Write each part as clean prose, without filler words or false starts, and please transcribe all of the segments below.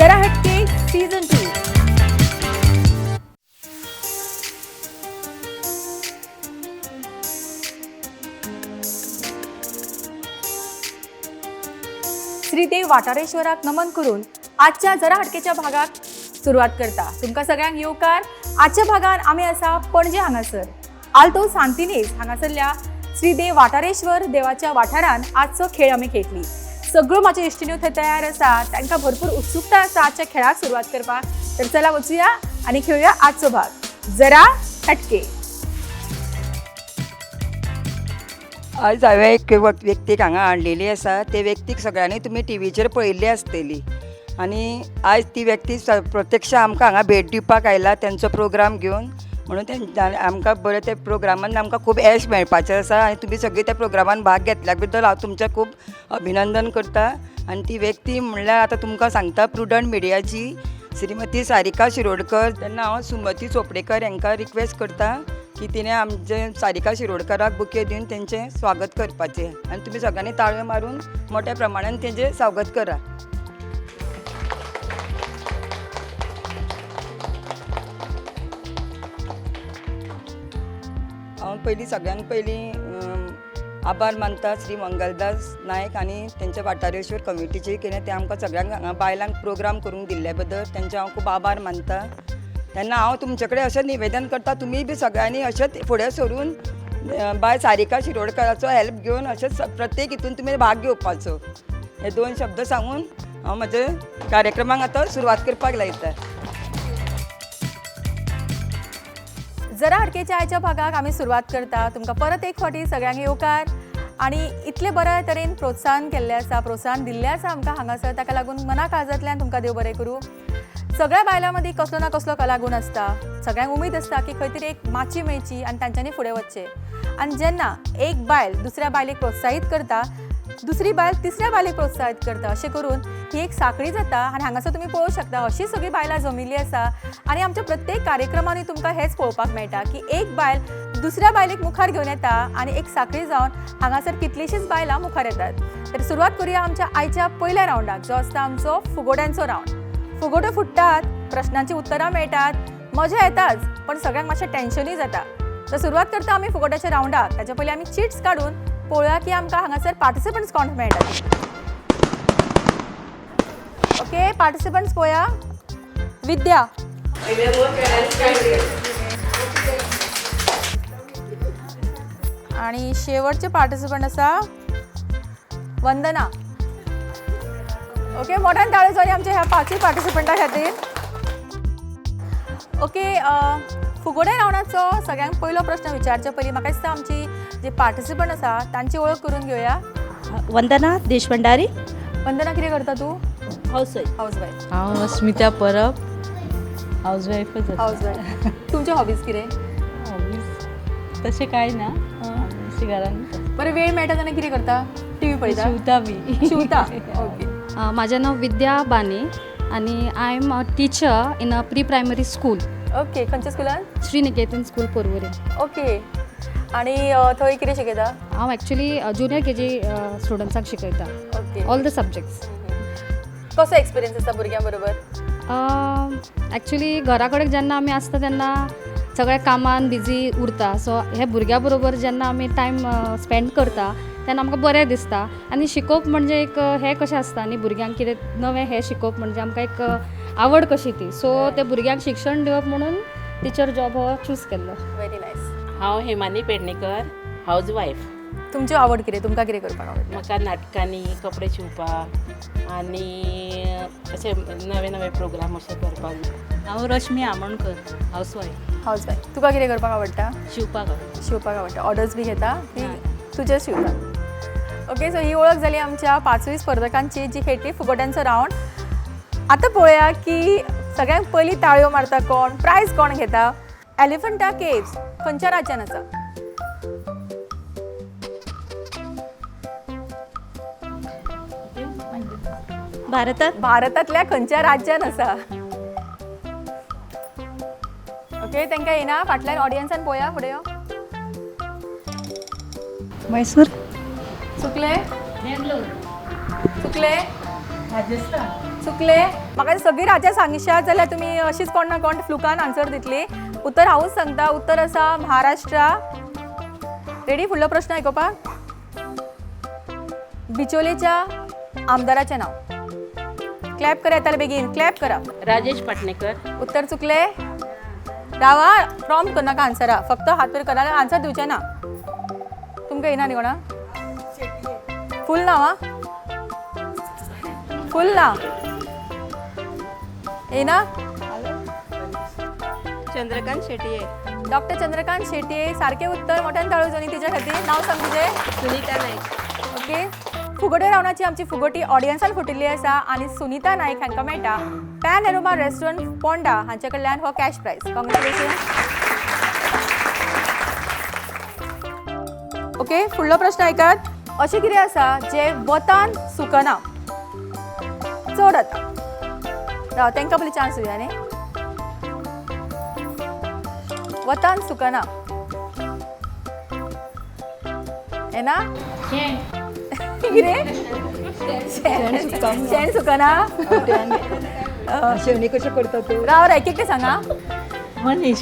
जरा हटके सीझन 2. श्रीदेव वाठारेश्वराक नमन करून आजच्या जरा हटकेच्या भागाक सुरवात करता. तुमकां सगळ्यांक येवकार. आजच्या भागान आमी आसा पणजे हांगासर आल्तो सांतिनेज हांगासरल्या श्रीदेव वाठारेश्वर देवाच्या वाठारान आजचो खेळ आमी खेळटली. सगळ्यो म्हाज्यो इश्टिण्यो थंय तयार आसा, तांकां भरपूर उत्सुकता आसा आजच्या खेळाक सुरवात करपाक. तर चला वचुया आनी खेळुया आजचो भाग जरा हटके. आयज हांवें एक व्यक्तीक हांगा हाडलेली आसा. ते व्यक्तीक सगळ्यांनी तुमी टिवीचेर पळयल्ली आसतली आनी आयज ती व्यक्ती प्रत्यक्ष आमकां हांगा भेट दिवपाक आयला तेंचो प्रोग्राम घेवन, म्हणून आमकां बरें त्या प्रोग्रामान आमकां खूब येश मेळपाचें आसा आनी तुमी सगळीं त्या प्रोग्रामान भाग घेतल्या बद्दल हांव तुमचें खूब अभिनंदन करता. आनी ती व्यक्ती म्हणल्यार आतां तुमकां सांगता प्रुडंट मिडियाची श्रीमती सारिका शिरोडकर. तेन्ना हांव सुमती चोपडेकर हांकां रिक्वेस्ट करता की तिणें आमचें सारिका शिरोडकराक बुके दिवन तेंचें स्वागत करपाचें आनी तुमी सगळ्यांनी ताळयो मारून मोठ्या प्रमाणान तेंचें स्वागत करा. हांव पयलीं सगळ्यांत पयलीं आभार मानता श्री मंगलदास नायक आनी तेंच्या वाठारेश्वर कमिटीचे, कितें ते आमकां सगळ्यांक हांगा बायलांक प्रोग्राम करूंक दिल्ले बद्दल तेंचें हांव खूब आभार मानता. तेन्ना हांव तुमचे कडेन अशें निवेदन करता, तुमी बी सगळ्यांनी अशेंच फुडें सरून बाय सारिका शिरोडकराचो हेल्प घेवन अशेंच प्रत्येक हितून तुमी भाग घेवपाचो. हे दोन शब्द सांगून हांव म्हज्या कार्यक्रमाक आतां सुरवात करपाक लायता. जरा हटकेच्या आयच्या भागाक आमी सुरवात करता. तुमकां परत एक फावटी सगळ्यांक येवकार आनी इतले बऱ्या तरेन प्रोत्साहन केल्लें आसा, प्रोत्साहन दिल्लें आसा आमकां हांगासर, ताका लागून मना काळजांतल्यान तुमकां देव बरें करूं. सगळ्या बायलां मदीं कसलो ना कसलो कलागूण आसता, सगळ्यांक उमेद आसता की खंय तरी एक माची मेळची आनी तांच्यांनी फुडें वचचें. आनी जेन्ना एक बायल दुसऱ्या बायलेक प्रोत्साहीत करता, दुसरी बायल तिसऱ्या बायलेक प्रोत्साहीत करता, अशें करून ही एक साखळी जाता. आनी हांगासर तुमी पळोवंक शकता अशी सगळीं बायलां जमिल्लीं आसा आनी आमच्या प्रत्येक कार्यक्रमांनी तुमकां हेंच पळोवपाक मेळटा की एक बायल दुसऱ्या बायलेक मुखार घेवन येता आनी एक साखळी जावन हांगासर कितलींशींच बायलां मुखार येतात. तर सुरवात करुया आमच्या आयच्या पयल्या रावंडाक, जो आसता आमचो फुगोट्यांचो रावंड. फुगोट्यो फुट्टात, प्रश्नांची उत्तरां मेळटात, मजा येताच, पण सगळ्यांक मातशें टेन्शनूय जाता. तर सुरवात करता आमी फुगोट्याच्या रावंडाक. ताच्या पयलीं आमी चिट्स काडून पळोवया की आमकां हांगासर पार्टिसिपंट्स कोण मेळटात. ओके, पार्टिसिपंट्स पळोवया. विद्या आनी शेवटचे पार्टिसिपंट आसा वंदना. ओके, मोठ्यान ताळयो जावया आमच्या ह्या पांचूय पार्टिसिपंटा खातीर. ओके, फुगोड्या रावंडाचो सगळ्यांक पयलो प्रश्न विचारचे पयलीं म्हाका दिसता आमची जे पार्टिसिपंट आसा तांची वळख करून घेवया. वंदना देशभंडारी. वंदना, कितें करता तूं? हाऊसवाईफ. हाऊसवाईफ. हांव स्मिता परब, हाऊसवाईफच. हाऊसवाईफ. तुमचे हॉबीज कितें? हॉबीज तशें कांय ना, अशें घरान. बरें, वेळ मेळटा तेन्ना कितें करता? टीव्ही पळयता? शिंवता बी. शिंवता. ओके. माझे नाव विद्या बाने आणि I am a teacher in a pre primary school. Okay, खंयच्या स्कुलान? श्री निकेतन स्कूल, पर्वरी. ओके, आनी थंय कितें शिकयता? हांव एक्चुली ज्युनियर के जी स्टुडंट्सांक शिकयता. ओके. All the subjects. कसो एक्सपिरियन्स आसा भुरग्यां बरोबर? एक्चुली घरा कडेन जेन्ना आमी आसता तेन्ना सगळ्या कामान बिजी उरता, सो हे भुरग्यां बरोबर जेन्ना आमी टायम स्पेंड करता तेन्ना आमकां बरें दिसता. आनी शिकोवप म्हणजे एक हें कशें आसता न्ही, भुरग्यांक कितें नवें हें शिकोवप म्हणजे आमकां एक आवड कशी ती, सो ते भुरग्यांक शिक्षण दिवप म्हणून टिचर जॉब हो चूज केल्लो. Very nice. हांव हेमानी पेडणेकर, हावज वायफ. तुमची आवड कितें? तुमकां कितें करपाक आवडटा? म्हाका नाटकांनी कपडे शिंवपाक आनी अशे नवे नवे प्रोग्राम अशे करपाक. हांव रश्मी आमोणकर, हाऊसवाईफ. हाऊसवाईफ. तुका कितें करपाक आवडटा? शिंवपाक आवडटा. शिंवपाक आवडटा. ऑर्डर्स बी घेता की तुजें शिंवता? ओके, सो ही वळख जाली आमच्या पांचूय स्पर्धकांची जी खेळटली फुगोट्यांचो रावंड. आतां पळोवया की सगळ्यांत पयलीं ताळयो मारता कोण, प्रायज कोण घेता. एलिफंटा केव्स खंयच्या राज्यान आसा? भारतात. भारतांतल्या खंयच्या राज्यान आसा? ओके, तांकां येना, फाटल्यान ऑडियन्सान पळोवया. फुडें यो. मैसूर. चुकले? चुकले? राजस्थान. चुकले. म्हाका सगळीं राज्यां सांगशात जाल्यार तुमी अशीच कोण ना कोण फ्लुकान आन्सर दितली. उत्तर हांवूच सांगता. उत्तर आसा महाराष्ट्रा. रेडी फुडलो प्रश्न आयकुपाक? बिचोलेच्या आमदाराचें नांव. क्लॅप करा येताले बेगीन, क्लॅप करा. राजेश पाटणेकर. उत्तर चुकले. रावा, प्रॉम्प्ट करनाका आन्सरा, फक्त हात वयर करा, आन्सर दिवचें ना. तुमकां येना न्ही कोणा फूल नांव? आं, फूल नांव येना? चंद्रकांत शेटये. डॉक्टर चंद्रकांत शेटये सारकें उत्तर. मोठ्यान ताळो जावनी तिच्या खातीर. नांव सांग तुजें. सुनीता नाईक. ओके, फुगोटे रावणाची आमची फुगोटी ऑडियन्सान फुटिल्ली आसा आनी सुनीता नाईक हांकां मेळटा पॅन एरोमा रेस्टॉरंट पोंडा हांचे कडल्यान हो कॅश प्रायज. कॉंग्रेच्युलेशन. ओके, फुडलो प्रश्न आयकात. अशें कितें आसा जें वतान सुकना चड आतां? राव, तांकां पयलीं चान्स दिवया न्ही. वतान सुकना येना कितें? शेण सुकना. शेवणी कशें करता तूं? राव रे, एक एकटें सांगा. मनीष.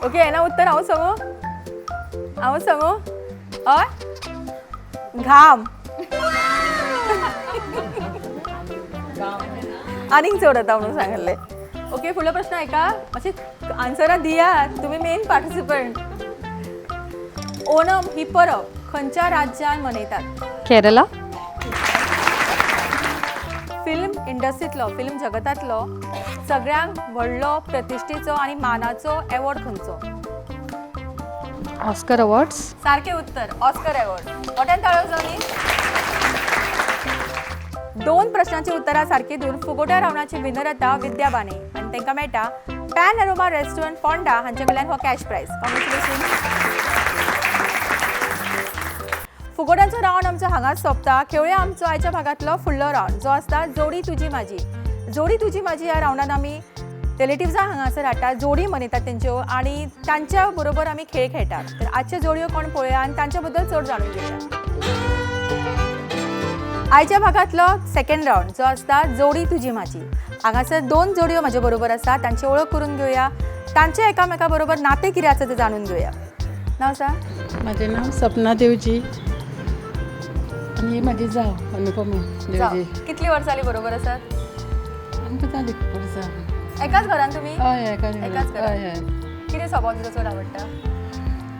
ओके, येना उत्तर? हांव सांगू? हांव सांगू? हय, घाम. आनीक चड जाता म्हणून सांगिल्लें. ओके, फुडलो प्रश्न आयका. मातशें आन्सरां दियात, तुमी मेन पार्टिसिपंट. ओणम ही परब खंयच्या राज्यान मनयतात? केरला. फिल्म इंडस्ट्रींतलो, फिल्म जगतांतलो सगळ्यांत व्हडलो प्रतिश्ठेचो आनी मानाचो एवॉर्ड खंयचो? Oscar awards. सारकें उत्तर, ऑस्कर एवॉर्ड. मोठ्यान ताळयो जावनी. दोन प्रश्नांची उत्तरां सारकी दिवन फुगोट्या रावणाची विनर जाता विद्या बाने आनी तांकां मेळटा पॅन एरोमा रेस्टॉरंट पोंडा हांचे कडल्यान हो कॅश प्रायज. कॉंग्रेच्युलेशन. फुगोट्यांचो रावंड आमचो हांगाच सोंपता. खेळुया आमचो आयच्या भागांतलो फुडलो रावंड जो आसता जोडी तुजी म्हाजी. जोडी तुजी म्हाजी ह्या रावंडान आमी रिलेटिव्जां हांगासर हाडटा, जोडी मनयतात तेंच्यो आनी तांच्या बरोबर आमी खेळ खेळटात. तर आजच्यो जोडयो कोण पळोवया आनी तांच्या बद्दल चड जाणून घेवया. आयच्या भागांतलो सेकंड रावंड जो आसता जोडी तुजी म्हाजी. हांगासर दोन जोडयो म्हाजे बरोबर आसा, तांची वळख करून घेवया, तांचे एकामेका बरोबर नातें कितें आसा तें जाणून घेवया. नांव सांग. म्हाजें नांव सपना देवजी आनी ही म्हाजी जाव अनुपमा देवजी. कितली वर्सां जाली बरोबर आसात? आमकां जाली खूब वर्सां. एकाच घरान तुमी? हय, एकाच एकाच घरान. हय हय. कितें स्वभाव तुजो चड आवडटा?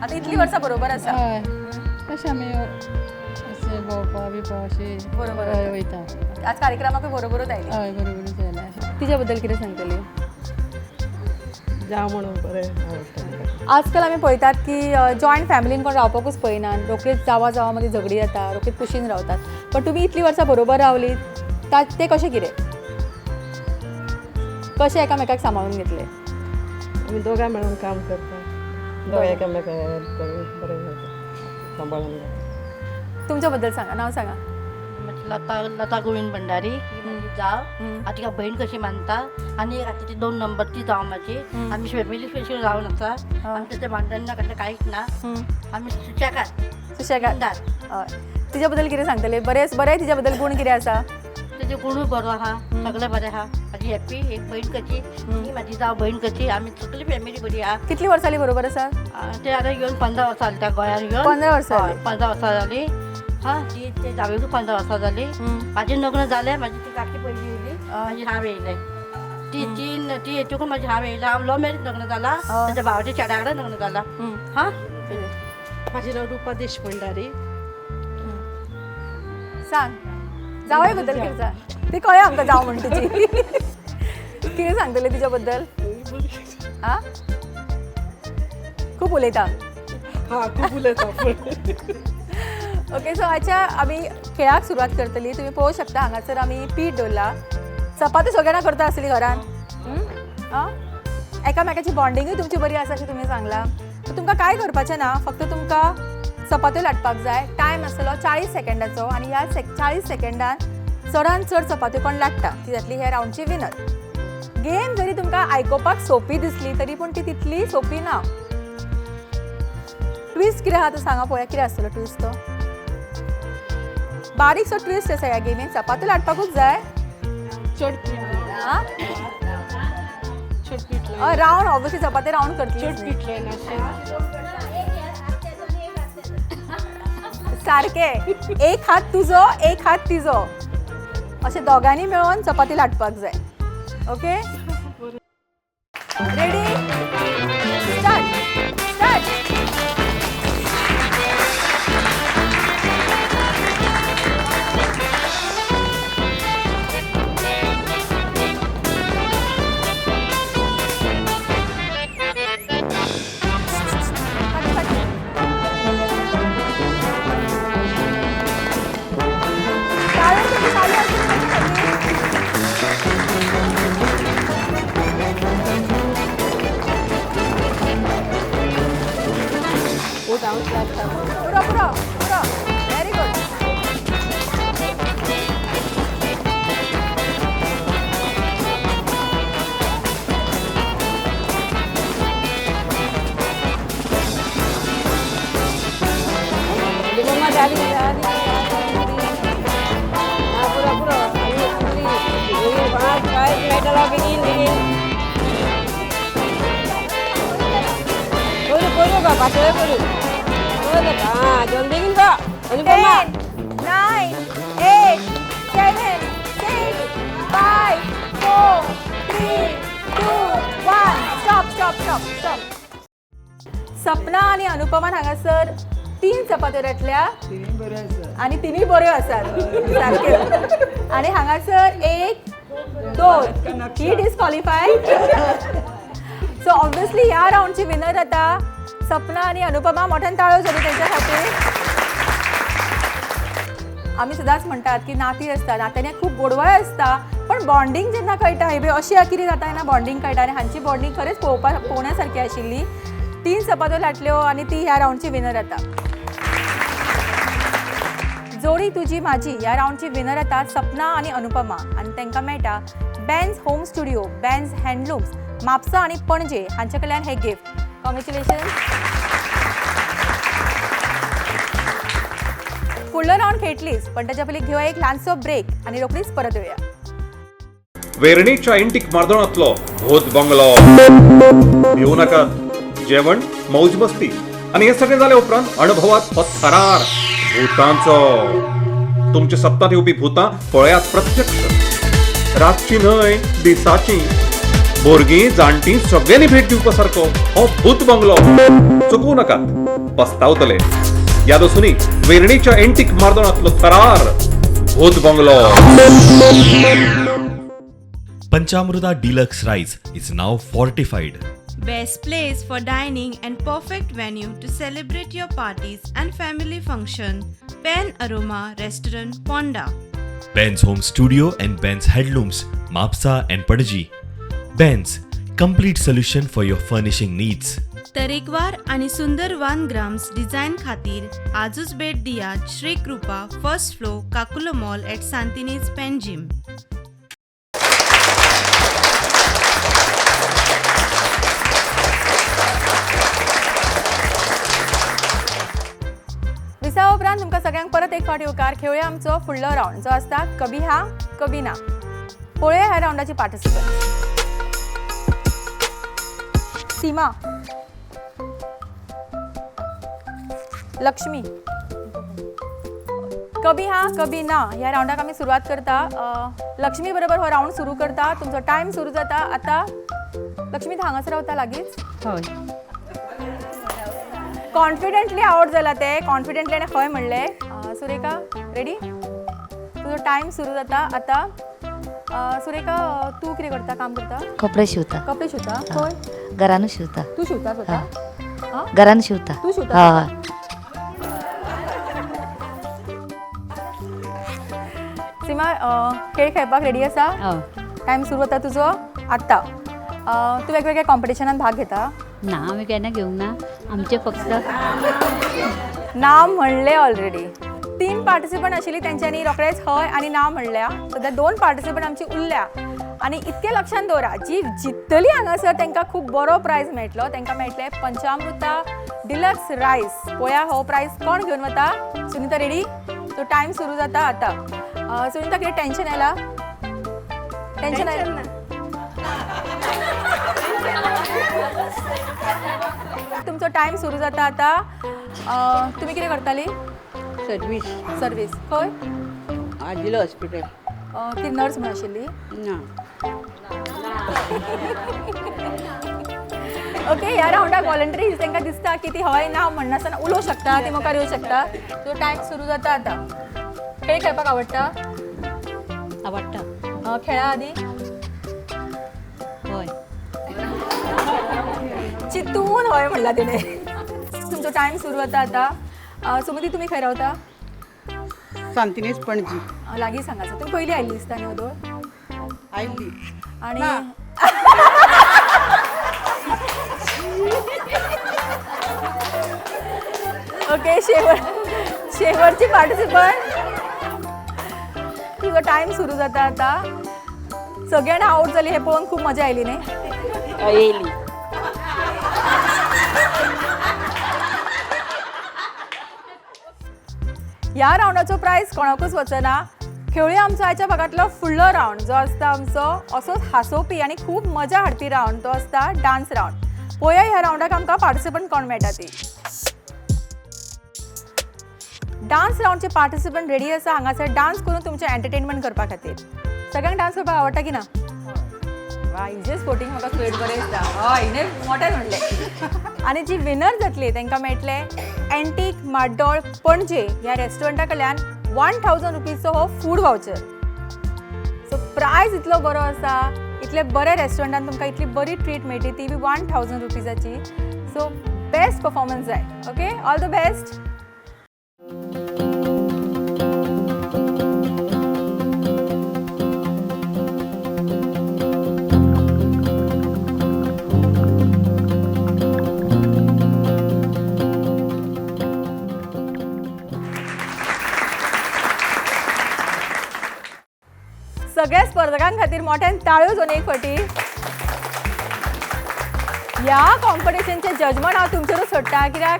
आतां इतली वर्सां बरोबर आसा. हय, तशें आमी अशें भोंवपा बिवपा अशें बरोबर. हय वयता. आज कार्यक्रमाकूय बरोबरूच आयली. हय, बरोबरूच आयल्या. तिच्या बद्दल कितें सांगतली? जावं म्हणून बरें आवडटा म्हाका. आजकाल आमी पळयतात की जॉयंट फॅमिलीन कोण रावपाकूच पळयनात, रोखडीच जावा जावा मदीं झगडी जाता, रोखडीच कुशीन रावतात. पण तुमी इतलीं वर्सां बरोबर रावली, तें कशें कितें, कशें एकामेकाक सांबाळून घेतलें? आमी दोगां मेळून काम करता, दोगां एकामेकाक हेल्प करून बरें जाता, सांबाळून घेता. तुमच्या बद्दल सांगा, नांव सांगा. लता, लता गोविंद भंडारी ही माझी जाव. आता तिका बहीण कशी मानता आनी आता ती 2 नंबरची जाव माझी. आमी फॅमिली स्पेशल जावन आसा. आमच्या ते भांडण ना, कसलें कांयच ना. आमी सुशेगाद. सुशेगाद. बिंदास. हय, तिच्या बद्दल कितें सांगतले? बरें बरें, तिच्या बद्दल गूण कितें आसा? तेजे गुणूय बरो आहा, सगळें बरें आहा. म्हाजी हॅप्पी एक बहीण कशी, ही म्हाजी जाव बहीण कशी. आमी सगळी फॅमिली बरी आहा. कितली वर्सां जाली बरोबर आसा? ते आतां येवन 15 वर्सां जाली त्या गोंयान येवन. 15 वर्सां जाली. हय, 15 वर्सां जाली. हा, ती ते जावेकूय 15 वर्सां जाली. म्हाजें लग्न जालें, म्हाजी ती काकी पयली येयली, म्हाजी हांव येयलें. ती तीन ती येतकूच म्हाजी हांव येयलें. हांव लव मॅरेज लग्न जाला, ताच्या भावाच्या चेड्या कडेन लग्न जाला. हा, म्हाजें नांव रुपा देशभंडारी. सांग जावय बद्दल कितें सांग. ती कळ्ळें आमकां जाव म्हण तुजी. कितें सांगतलें तिच्या बद्दल? आ, खूब उलयता. हा, खूब उलयता. ओके, सो आयच्या आमी खेळाक सुरवात करतली. तुमी पळोवंक शकता हांगासर आमी पीठ दवरला. चपाती सगळ्यांना करता आसतली घरान. आं, एकामेकाची बॉन्डिंगूय तुमची बरी आसा अशें तुमी सांगलां. सो तुमकां कांय करपाचें ना, फक्त तुमकां चपात्यो लाटपाक जाय. टायम आसतलो 40 सेकंडाचो आनी ह्या 40 सेकंडान चडान चड चपात्यो कोण लाट्टा ती जातली ह्या रावंडची विनर. गेम जरी तुमकां आयकोपाक सोंपी दिसली तरी पूण ती तितली सोंपी ना. ट्विस्ट कितें आहा तो सांगा पळोवया, कितें आसतलो ट्विस्ट तो? बारीकसो ट्विस्ट आसा ह्या गेमीन, चपाती लाटपाकूच जाय. रावंड ऑब्वियसली चपाती रावंड करतली सारके, एक हात तुजो एक हात तिजो, अशें दोगांनी मेळोन चपाती लाटपाक जाय. Okay, ready, start start. पुरो पुरो पुरो, very good. Ten, 9, 8, 7, 6, 5, 4, 3, 2, 1. Stop, stop, stop, stop. Sapna आनी अनुपमान हांगासर 3 चपात्यो लाटल्या आनी तिनूय बऱ्यो आसात सारक्यो. आनी हांगासर 1, 2 ही डिस्क्वॉलिफाय. सो ऑब्वियसली ह्या रावंडची विनर जाता सपना आनी अनुपमा. मोठ्यान ताळो जाली तेंच्या खातीर. आमी सदांच म्हणटात की नाती आसता, नात्यांनी खूब गोडवाय आसता, पण बॉन्डिंग जेन्ना कळटा हे अशी कितें जाता ना, बॉन्डिंग कळटा. आनी हांची बॉन्डिंग खरेंच पळोवण्या सारकी आशिल्ली. 3 चपात्यो लाटल्यो आनी ती ह्या रावंडची विनर जाता. जोडी तुजी माझी ह्या रावंडची विनर जाता सपना आनी अनुपमा आनी तांकां मेळटा Benz home studio, Benz handlooms, Mapusa आनी पणजे हांचे कडल्यान हे गिफ्ट. कॉंग्रेच्युलेशन. फुडलो रावंड खेळटलीच, पण ताच्या पयलीं घेवया एक ल्हानसो ब्रेक आनी रोखडीच परत येवया. वेर्णेच्या एंटीक मार्दोणांतलो भूत बंगलो. भिवू नाकात, जेवण, मौज मस्ती आनी हे सगळें जाले उपरांत अणभवात हो थरार भूतांचो. तुमच्या सप्तात येवपी भूतां पळयात प्रत्यक्ष, रातची न्हय दिसाची. भुरगीं जाणटीं सगळ्यांनी भेट दिवपा सारको हो भूत बंगलो. चुकूं नाकात, पस्तावतले. याद आसूनी, वेर्णेच्या एंटीक मार्दोणांतलो थरार भूत bungalow. Panchamruta deluxe rice is now fortified. Best place for dining and perfect venue to celebrate your parties and family function. Pen Aroma Restaurant, Ponda. Ben's Home Studio and Ben's Headlooms, Mapsa and Panaji. Ben's, complete solution for your furnishing needs. तरेकवार आनी सुंदर 1 grams design खातीर आजूच भेट दियात Shri Krupa, first floor, Kakulo mall at Santinez, Panjim. विसा उपरांत तुमकां सगळ्यांक परत एक फावट येवकार. खेळया आमचो फुडलो रावंड जो आसता कभी हा कभी ना. पळोवया ह्या रावंडाची पार्टिसिपंट. सीमा, लक्ष्मी. कभी हा कभी ना ह्या रावंडाक आमी सुरवात करता. लक्ष्मी बरोबर हो रावंड सुरू करता. तुमचो टायम सुरू जाता आता. लक्ष्मी हांगासर रावता लागींच. हय. कॉन्फिडंटली आवट जाला ते, कॉन्फिडंटली आनी हय म्हणलें. सुरेखा रेडी? तुजो टायम सुरू जाता आता. सुरेखा, तूं कितें करता, काम करता? कपडे शिवता. कपडे शिवता? खंय? घरानूच शिवता. तूं शिवता स्वता? घरान शिवता. तूं शिवता? हय. सीमा, खेळ खेळपाक रेडी आसा? टायम सुरू जाता तुजो आत्तां. तूं वेगवेगळ्या कॉम्पिटिशनान भाग घेता? ना, आमी केन्ना घेवंक ना. आमचे फक्त ना म्हणले ऑलरेडी. 3 पार्टिसिपंट आशिल्ली तेंच्यांनी रोखडेच हय आनी ना म्हणल्या. सद्या 2 पार्टिसिपंट आमची उरल्या. आनी इतकें लक्षांत दवरा, जी जित्तली हांगासर तांकां खूब बरो प्रायज मेळटलो. तांकां मेळटलें पंचामृता डिलक्स रायस. पळया हो प्रायज कोण घेवन वता. सुनीता रेडी? तो टायम सुरू जाता आतां. सुनीता, कितें टेन्शन आयला? टेन्शन आयलां? तुमचो टायम सुरू जाता आतां. तुमी कितें करताली? सर्वीस. सर्वीस खंय? आजिलो हॉस्पिटल. ती नर्स म्हूण आशिल्ली? ना. ओके, ह्या रावंडाक वॉलंटरी तांकां दिसता की ती हय ना म्हणनासतना उलोवंक शकता, ती मुखार येवंक शकता. सो टायम सुरू जाता आतां. खेळ खेळपाक आवडटा? आवडटा. खेळा आदी? हय. चितून हय म्हणला तिणें. तुमचो टायम सुरू जाता आतां. सुमती, तुमी खंय रावता? सांतिनेज, पणजी. लागीं सांगाचो. तुमी पयलीं आयिल्ली दिसता न्ही वदोळ? आयिल्ली. आनी ओके, शेवटची पार्टिसिपंट, तुजो टायम सुरू जाता आतां. सगळ्यांना आवट जाली हें पळोवन खूब मजा आयली न्ही? येयली. ह्या रावंडाचो प्रायज कोणाकूच वचना. खेळुया आमचो आयच्या भागांतलो फुडलो रावंड, जो आसता आमचो असोच हांसोवपी आनी खूब मजा हाडपी रावंड, तो आसता डान्स रावंड. पळोवया ह्या रावंडाक आमकां पार्टिसिपंट कोण मेळटा ती. डान्स रावंडचे पार्टिसिपंट रेडी आसा हांगासर डान्स करून तुमचें एंटरटेनमेंट करपा खातीर. सगळ्यांक डान्स करपाक आवडटा की ना? वा, हिजें स्पोर्टींग म्हाका चड बरें दिसता. हय, हिणें मोठ्यान म्हणलें. आनी जी विनर जातली तांकां मेळटलें एंटीक माड्डोळ पणजे ह्या रेस्टॉरंटा कडल्यान 1000 रुपीजचो हो फूड वावचर. सो प्रायज इतलो बरो आसा, इतले बऱ्या रेस्टॉरंटान तुमकां इतली बरी ट्रीट मेळटली, ती बी 1000 रुपीजाची. सो बेस्ट परफॉर्मन्स जाय. Okay, all the best. सगळ्या स्पर्धकां खातीर मोठ्यान ताळयो दोन एक फावटी. ह्या कॉम्पिटिशनचें जजमेंट हांव तुमचेरूच सोडटा, कित्याक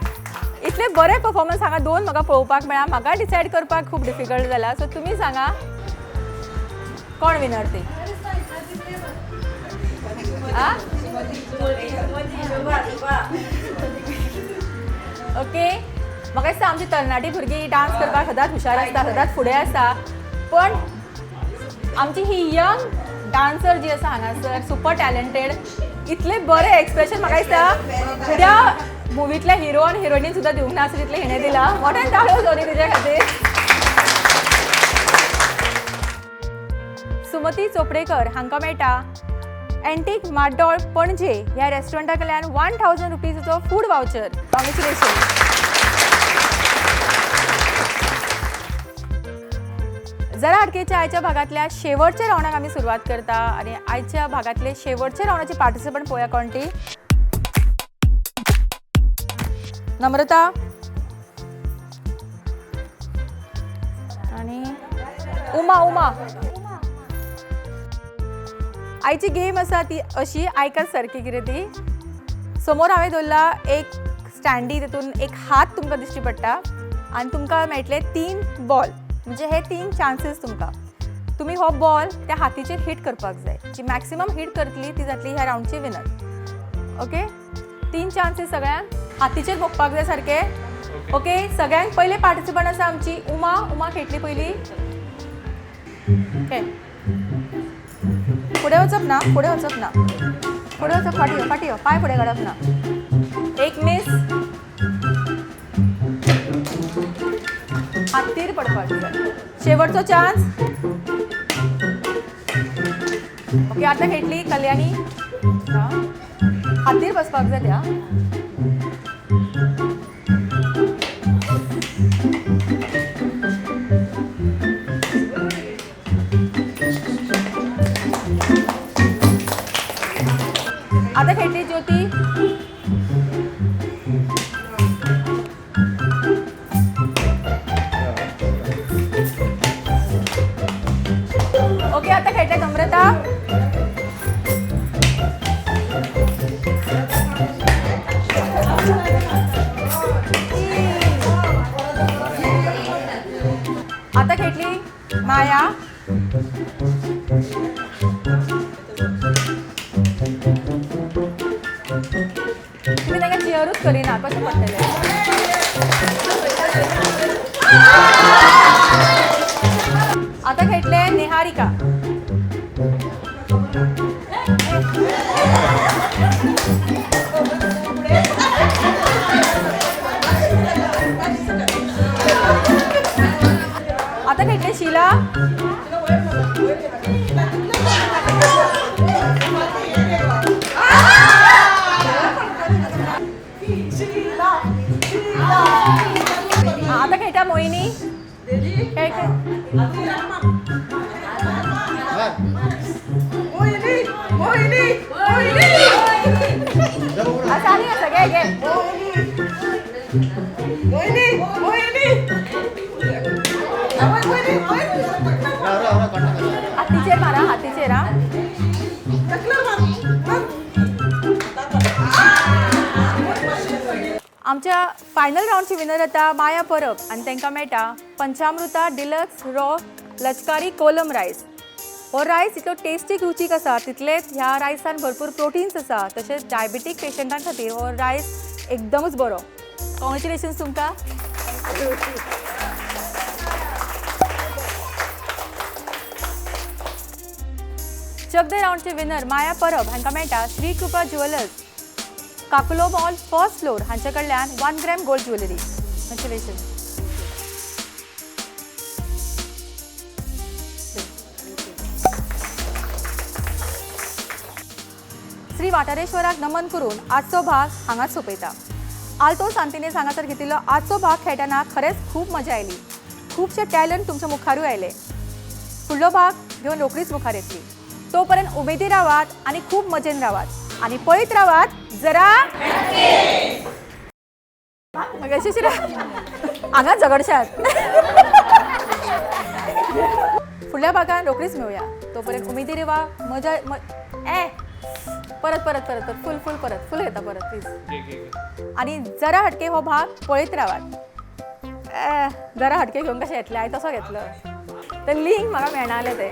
इतले बरे परफॉर्मन्स हांगा दोन म्हाका पळोवपाक मेळ्ळा. म्हाका डिसायड करपाक खूब डिफिकल्ट जाला. सो तुमी सांगा कोण विनर ती. ओके, म्हाका दिसता आमची तरणाटी भुरगीं डान्स करपाक सदांच हुशार आसता, सदांच फुडें आसा, पण आमची ही यंग डान्सर जी आसा हांगासर सुपर टॅलंटेड, इतले बरे एक्सप्रेशन म्हाका दिसता त्या मुवींतल्या हिरो आनी हिरोईनीन सुद्दां दिवंक ना आसलें तितलें हिणें दिलां. मोठ्यान ताळयो जावनी तिच्या खातीर. सुमती चोपडेकर हांकां मेळटा एंटीक माड्डोळ पणजे ह्या रेस्टॉरंटा कडल्यान 1000 रुपीजाचो फूड वावचर. कॉंग्रेच्युलेशन. जरा हटकेच्या आयच्या भागांतल्या शेवटच्या रावंडाक आमी सुरवात करता आनी आयच्या भागांतले शेवटच्या रावंडाचे पार्टिसिपंट पळोवया कोण ती. नम्रता आनी उमा. उमा, आयची गेम आसा ती अशी, आयकात सारकी कितें ती. समोर हांवें दवरला एक स्टँडी, तितून एक हात तुमकां दिश्टी पडटा आनी तुमकां मेळटले 3 बॉल, म्हणजे हे 3 चान्सीस तुमकां. तुमी हो बॉल त्या हातीचेर हिट करपाक जाय. जी मॅक्सिमम हिट करतली ती जातली ह्या रावंडची विनर. ओके, 3 चान्सीस सगळ्यांक हातीचेर भोगपाक जाय सारके. ओके, सगळ्यांक पयले पार्टिसिपंट आसा आमची उमा. उमा खेळटली पयली. खेळ. फुडें वचप ना, फुडें वचप ना, फुडें वचप, फाटी यो, फाटी यो, पांय फुडें काडप ना. एक मीस, हातीर पडपाक जाय. शेवटचो चान्स. ओके, आतां खेळटली कल्याणी. हातीर बसपाक जाय त्या. आतां खेळटली ज्योती. ओके, आतां खेळटले नम्रता. माया. तुम्ही तांकां चियरूच करिना, कशें पडटलें? आतां खेळटले निहारिका. आतां खेळटले शिला. आतां खेळटा मोहिनी. खेळ खेळ. आसा आनी आसा, घे घे. हातीचेर मारा, हातीचेर. हा, आमच्या फायनल रावंडची विनर जाता माया परब आनी तांकां मेळटा पंचामृता डिलक्स रॉ लचकारी कोलम रायस. हो रायस इतलो टेस्टीक रुचीक आसा, तितलेच ह्या रायसान भरपूर प्रोटीन्स आसा, तशेंच डायबिटीक पेशंटां खातीर हो रायस एकदमच बरो. कॉंग्रेच्युलेशन्स तुमकां. चकदे रावंडचे विनर माया परब हांकां मेळटा Shri Krupa jewellers Kakulo mall first floor हांचे कडल्यान 1 gram gold jewellery. Congratulations. Shri वाठारेश्वराक नमन करून आजचो भाग हांगाच सोंपयता. आल्तो सांतिनेज हांगासर घेतिल्लो आजचो भाग खेळटना खरेंच खूब मजा आयली. खुबशे टॅलंट तुमच्या मुखारूय आयले. फुडलो भाग घेवन रोखडीच मुखार येतली. तो पर्यंत उमेदी रावात आनी खूब मजेन रावात आनी पळयत रावात जरा हांगा झगडशात. फुडल्या भागान रोखडीच मेळुया. तो पर्यंत उमेदी रावा, मजा ए परत परत परत परत फुल फुल परत फुल घेता परत प्लीज. आनी जरा हटके हो भाग पळयत रावात. जरा हटके घेवन कशें येतलें? हांवें तसो घेतलो तर लिंक म्हाका मेळना जालें तें.